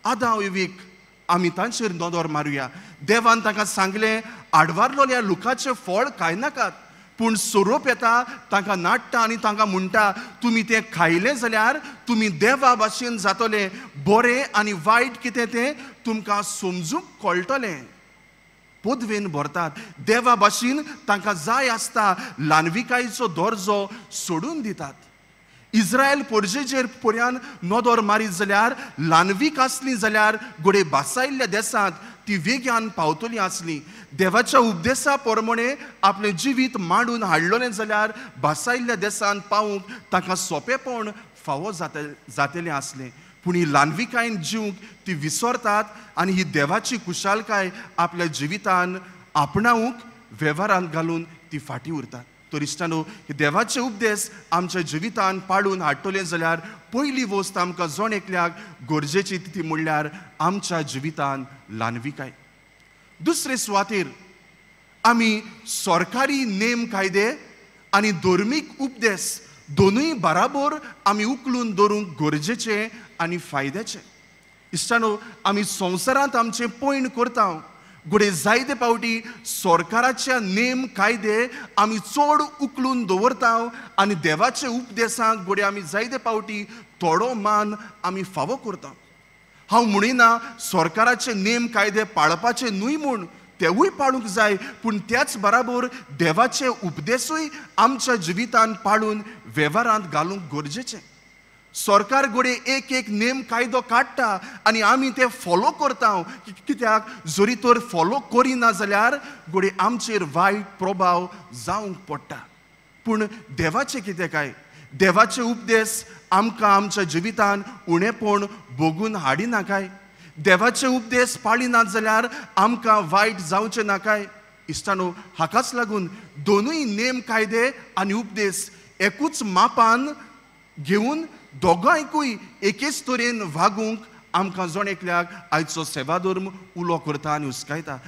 आदांव इवीक आमी तांचेर नदर मारुया. देवान तांकां सांगलें, आडवारलोल्या लुकाचें फळ खायनाकात, पूण सोरोप येता तांकां नाडटा आनी तांकां म्हणटा, तुमी तें खायलें जाल्यार तुमी देवा भाशेन जातले, बरें आनी वायट कितें तें तुमकां समजूंक कळटलें. पदवेन भरतात, देवा भाशेन तांकां जाय आसता ल्हानविकायेचो दर्जो सोडून दितात. इस्रायल पोरजेचेर पर्यान नदर मारीत जाल्यार ल्हानवीक आसली जाल्यार घडये भासायल्ल्या देसांत ती वेगान पावतली आसली. देवाच्या उपदेसा प्रमाणे आपलें जिवीत मांडून हाडलोलें जाल्यार भासायल्ल्या देसांत पावूंक तांकां सोंपेपण फावो जातलें आसलें. पूण ही ल्हानविकायेन जिवंक ती विसरतात आनी ही देवाची खुशालकाय आपल्या जिवितान आपणावंक वेव्हारांत घालून ती फाटीं उरतात. तर इश्टानो, हे देवाचे उपदेश आमच्या जिवितान पाळून हाडटले जाल्यार पयली वस्त आमकां जण एकल्याक गरजेची ती म्हणल्यार आमच्या जिवितान ल्हानविकाय. दुसरे सुवातेर आमी सरकारी नेम कायदे आनी धर्मीक उपदेश दोनूय बराबर आमी उखलून दवरूंक गरजेचें आनी फायद्याचें. इश्टानो, आमी संवसारांत आमचें पयण करता, घडये जायते फावटी सरकाराच्या नेम कायदे आमी चड उखलून दवरता आनी देवाचे उपदेसांक घडये आमी जायते फावटी थोडो मान आमी फावो करता. हांव म्हणिना सरकाराचे नेम कायदे पाळपाचे न्हय म्हूण, तेवूय पाळूंक जाय, पूण त्याच बराबर देवाचे उपदेशूय आमच्या जिवितान पाळून वेव्हारांत घालूंक गरजेचें. सरकार घडये एक एक नेम कायदो काडटा आनी आमी ते फॉलो करता, कित्याक जरी तर फॉलो करिना जाल्यार घडये आमचेर वायट प्रभाव जावंक पडटा. पूण देवाचें कितें काय? देवाचे उपदेश आमकां आमच्या जिवितान उणेपण भोगून हाडिना काय? देवाचे उपदेश पाळिनात जाल्यार आमकां वायट जावचें ना काय? इश्टानो, हाकाच लागून दोनूय नेम कायदे आनी उपदेश एकूच मापान घेवन दोगांयकूय एकेच तरेन वागूंक आमकां जण एकल्याक आयचो सेवाधर्म उलो करता आनी हुस्कायता.